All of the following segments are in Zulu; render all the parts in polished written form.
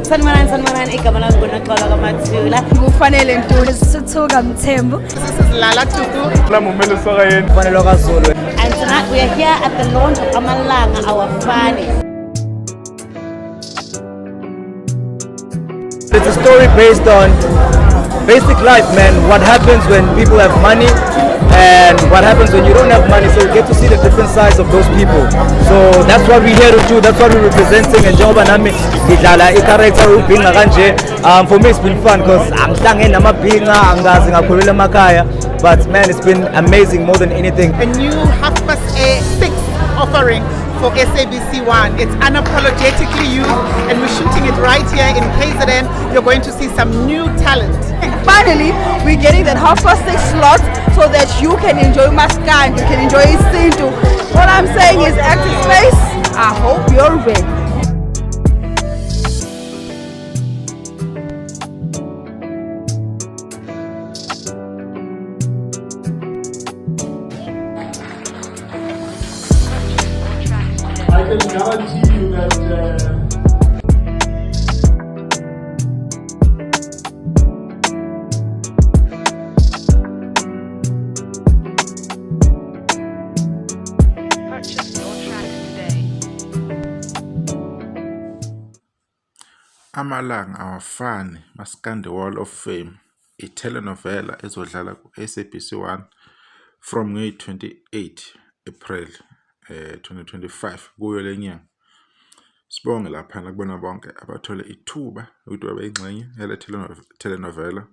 Sanibonani, sanibonani, igama lami nguNoxolo kaMathula. Kufanele Ntuli. Suthuka Mthembu. This is Lala Tutu. And tonight we are here at the launch of Amalanga Awafani. It's a story based on basic life, man. What happens when people have money and what happens when you don't have money. So we get to see the different sides of those people. So that's what we're here to do. That's what we're representing. And njengoba nami ngidlala i-character ubhinqa kanje. For me it's been fun because angihlangene namabhinqa, angazi ngakhulela emakhaya. But man, it's been amazing more than anything. A new 6:30 offering for SABC One. It's unapologetically you, and we're shooting it right here in KZN. You're going to see some new talent. Finally, we're getting that 6:30 slot so that you can enjoy Maskandi, you can enjoy Isintu. All I'm saying is Active Space, I hope you're ready. I can guarantee you that Purchase your tracks today. Amalanga awafani Maskandi Wall of Fame i-telenovela ezodlala ku-SABC 1 from ngeyi-28 April 2025 kuyo le nyanga. Sibonge laphana kubona bonke abathole ithuba ukuthi babe yingxenye yale telenovela.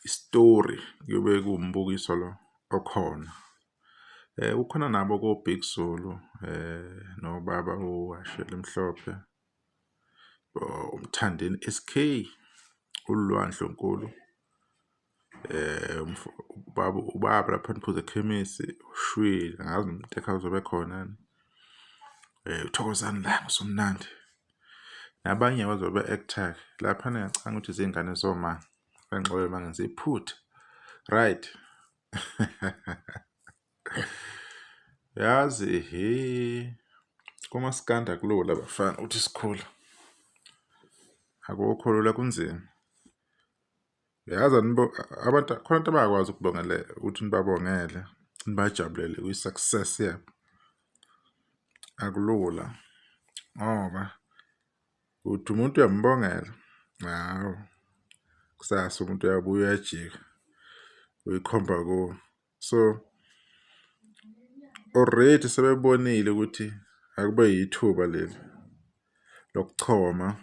Isitori kuyobe kuwumbukiso lo okhona. Kukhona nabo ko-Big Zulu nobaba uWasheli Mhlophe, uMthandeni SK, uLwandle Nkulu, ubaba lapha niphuza ekhemisi ushwile, angazi noma uMtekhala uzobe ekhona yini. UThokozani Langa uSomnandi nabanye abazobe be-act-a-ke laphana. Ngiyacabanga ukuthi izingane zoma, bangixolele uma ngenza iphutha, right? Yazi he, kumaskandi akulula bafana ukuthi sikhula, akukho lula, kunzima. Yazi abantu khona abantu abangakwazi ukubongela ukuthi nibabongele, nibajabulele kwi-success yabo. Akulula ngoba uthi umuntu uyambongela, hawu, kusasa umuntu uyabuya uyajika uyikhomba kuwe. So already sebebonile ukuthi akube yithuba leli lokuchoma,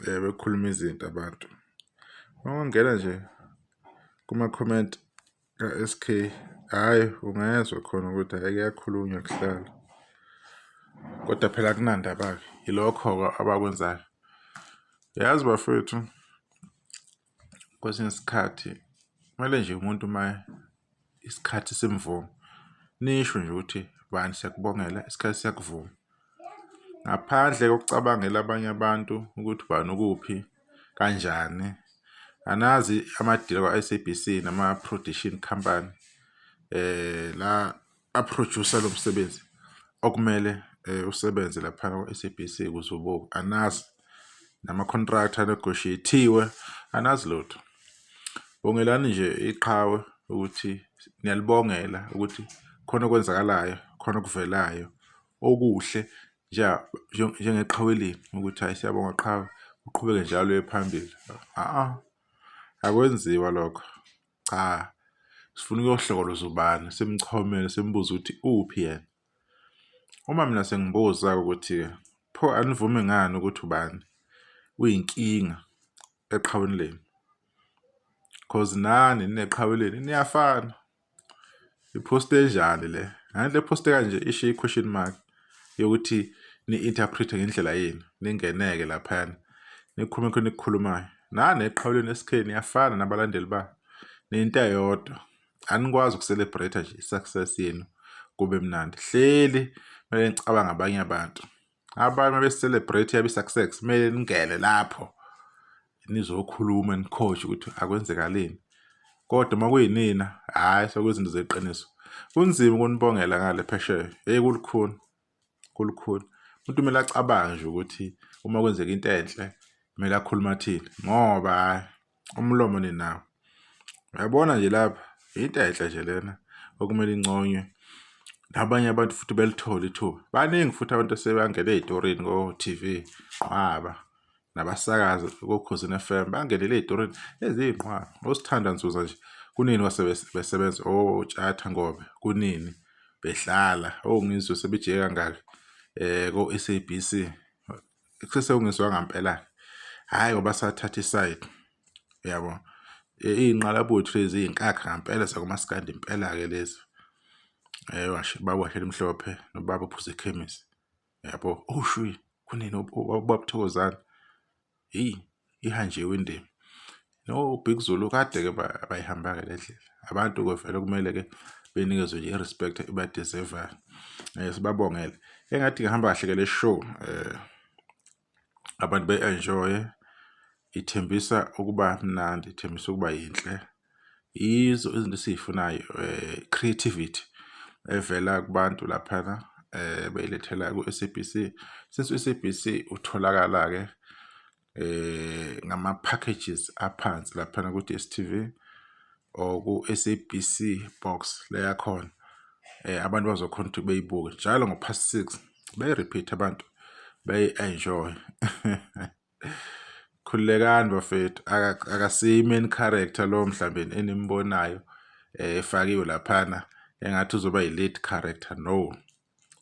bekhuluma izinto abantu. Uma ungena nje kuma-comment ka-SK, hhayi ungezwa khona ukuthi hhayi kuyakhulunywa kuhlala. Kodwa phela akunandaba-ke, yilokho-ke abakwenzayo. Yazi bafethu, kwesinye isikhathi kumele nje umuntu uma isikhathi simvuma nisho nje ukuthi bani siyakubongela, isikhathi siyakuvuma. Ngaphandle kokucabangela abanye abantu ukuthi ubani ukuphi kanjani. Anazi amadila kwa-SABC nama-production company la a-producer lo msebenzi okumele usebenze laphana kwa-SABC ukuze ubuke. Anazi nama-contract a-negotiate-iwe, anazi lutho. Bongelani nje iqhawe ukuthi niyalibongela ukuthi khona okwenzakalayo, khona okuvelayo okuhle njengeqhawe lenu ukuthi hhayi siyabonga qhawe, uqhubeke njalo uye phambili. Akwenziwa lokho, cha, sifuna ukuyohlokoloza ubani simchomele simbuze ukuthi uphi yena. Uma mina sengibuza-ke ukuthi-ke pho anivume ngani ukuthi ubani uyinkinga eqhaweni lenu, cause nani nineqhawe lenu niyafana. I-post enjani le? Ngathi le post kanje ishiye i-question mark yokuthi ni-interpret-e ngendlela yenu, ningeneke laphayana, nikhulume khona enikhulumayo. Nani eqhawe lenu SK niyafana nabalandeli ba, niyinto eyodwa. Anikwazi uku-celebrate-a nje i-success yenu kube mnandi. Hleli kumele nicabange abanye abantu. Abanye uma be-celebrate yabo i-success kumele ningene lapho nizokhuluma nikhoje ukuthi akwenzekaleni. Kodwa uma kuyinina, hhayi sekuyizinto zeqiniso. Kunzima ukunibongela ngale phesheya, hheyi kulukhuni, kulukhuni. Umuntu kumele acabange nje ukuthi uma kwenzeka into enhle Kumele akhulume athini ngoba hhayi umlomo ninawo. Uyabona nje lapha into enhle nje lena okumele inconywe nabanye abantu futhi belithole ithuba. Baningi futhi abantu asebangena ey'torini ko-T_V qhwaba nabasakazi koKhozini F_M bangenele ey'torini eziyinqwaba. OSithandwa Nzuza nje kunini kwase besebenza oTshatha Ngobe kunini bedlala oNgizwe sebejike kangaka ko-S_A_B_C kusese uNgizwe wangampela-ke. Hhayi ngoba sathatha isayidi uyabo. Iy'nqalabutho lezi iy'nkakha ngampela zakomaskandi impela-ke lezi. Baba uWashela Mhlophe nobaba uPhuzekhemisi yabo. Oshwi kunini ubaba uThokozani hheyi ihanjiwe indima. No-Big Zulu kade-ke bayihamba-ke le ndlela. Abantu-ke vele kumele-ke benikezwe nje i-respect ebayidizevayo. Sibabongele. Engathi ingahamba kahle-ke le show abantu be-enjoy-e. Ithembisa ukuba mnandi, ithembisa ukuba yinhle. Yizo izinto esiyifunayo creativity evela kubantu laphana beyilethela ku-S_A_B_C. Since u-S_A_B_C utholakala-ke ngama-packages aphansi laphana ku-D_S_T_V or ku-S_A_B_C box le yakhona abantu bazokhona ukuthi beyibuke njalo ngo-past six beyi-repeat abantu beyi-enjoy. Khululekani bafethu akasiyo i-main character lo mhlambe enimbonayo efakiwe laphana engathi uzoba yi-lead character no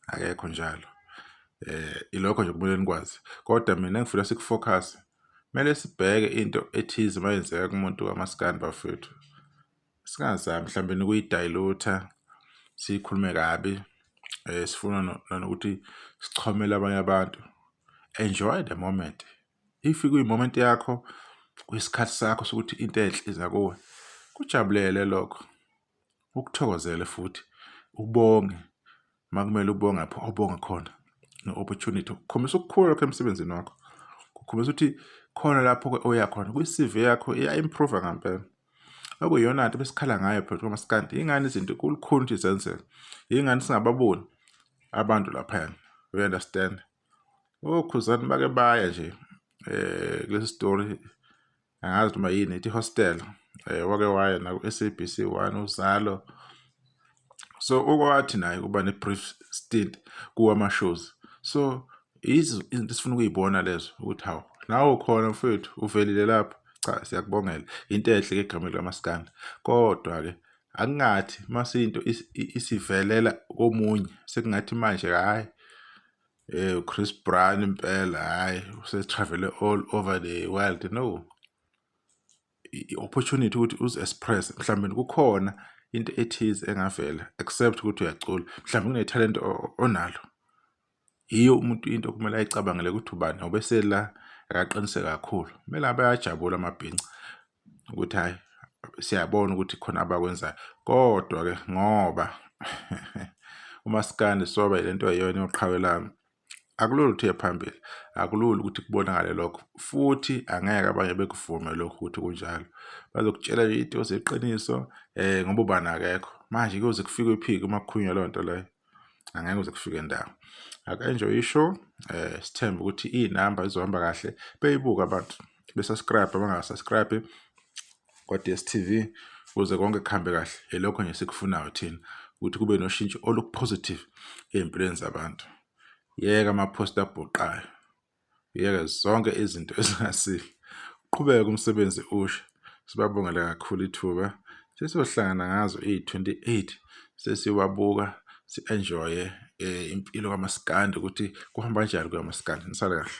akekho njalo. Ilokho nje kumele nikwazi kodwa mina engifuna sikufocus kumele sibheke into ethize mayenzeka kumuntu kamaskandi bafethu. Singazami mhlambe nokuyidayilutha siyikhulume kabi sifuna nanokuthi sichomele abanye abantu. Enjoy the moment. If kuyi-moment yakho kuyisikhathi sakho sokuthi into enhle iza kuwe, kujabulele lokho, ukuthokozele futhi ubonge uma kumele ubonge lapho obonga khona nge-opportunity. Kukhombisa ukukhula lokho emsebenzini wakho, kukhombisa ukuthi khona lapho-ke oya khona kwi-C_V yakho iya-improve-a ngampela. Okuyiyona nto besikhala ngayo phela komaskandi, yingani izinto kulukhuni ukuthi zenzeke, yingani singababoni abantu laphayana, you understand? OKhuzani bake baya nje kulesi story angazi noma yini ithi hostel wake waya naku-S_A_B_C 1 Uzalo. So ukwathi naye ukuba ne-brief stint kuwo ama-shows. So yizo izinto esifuna ukuy'bona lezo ukuthi hawu nawe ukhona mfowethu uvelile lapho, cha siyakubongela into enhle-ke egameni likamaskandi. Kodwa-ke akungathi mase into isivelela komunye sekungathi manje hhayi uChris Brown impela hhayi use-travel-e all over the world, no. I-opportunity ukuthi uzi-express mhlawumbe kukhona into ethize engavela except ukuthi uyacula mhlawumbe kunethalente onalo. Yiyo umuntu into okumele ayicabangele ukuthi ubani ngoba esela akaqiniseke kakhulu. Kumele abe ayajabula amabhinca ukuthi hhayi siyabona ukuthi khona abakwenzayo. Kodwa-ke ngoba umaskandi soba yilento eyiyona yoqhawe lami, akulula ukuthi uye phambili, akulula ukuthi kubonakale lokho futhi angeke abanye bekuvume lokho ukuthi kunjalo. Bazokutshela nje into zeqiniso ngoba ubani akekho. Manje kuyoze kufike iphiki uma kukhulunywa leyo nto leyo, angeke kuze kufike ndawo. Ake-enjoy i-show sithembe ukuthi iy'namba zizohamba kahle beyibuke abantu be-subscribe abangaka-subscribe kwa-D_S_T_V ukuze konke kuhambe kahle. Yilokho nje esikufunayo thina ukuthi kube noshintsho olu-positive ey'mpilweni zabantu. Yeka ama-post abhuqayo, yeke zonke izinto ezingasile. Uqhubeke umsebenzi ushe. Sibabongele kakhulu ithuba. Sesiyohlangana ngazo iyi-28 sesiyobabuka si-enjoye impilo kamaskandi ukuthi kuhamba kanjani kukamaskandi. Nisale kahle.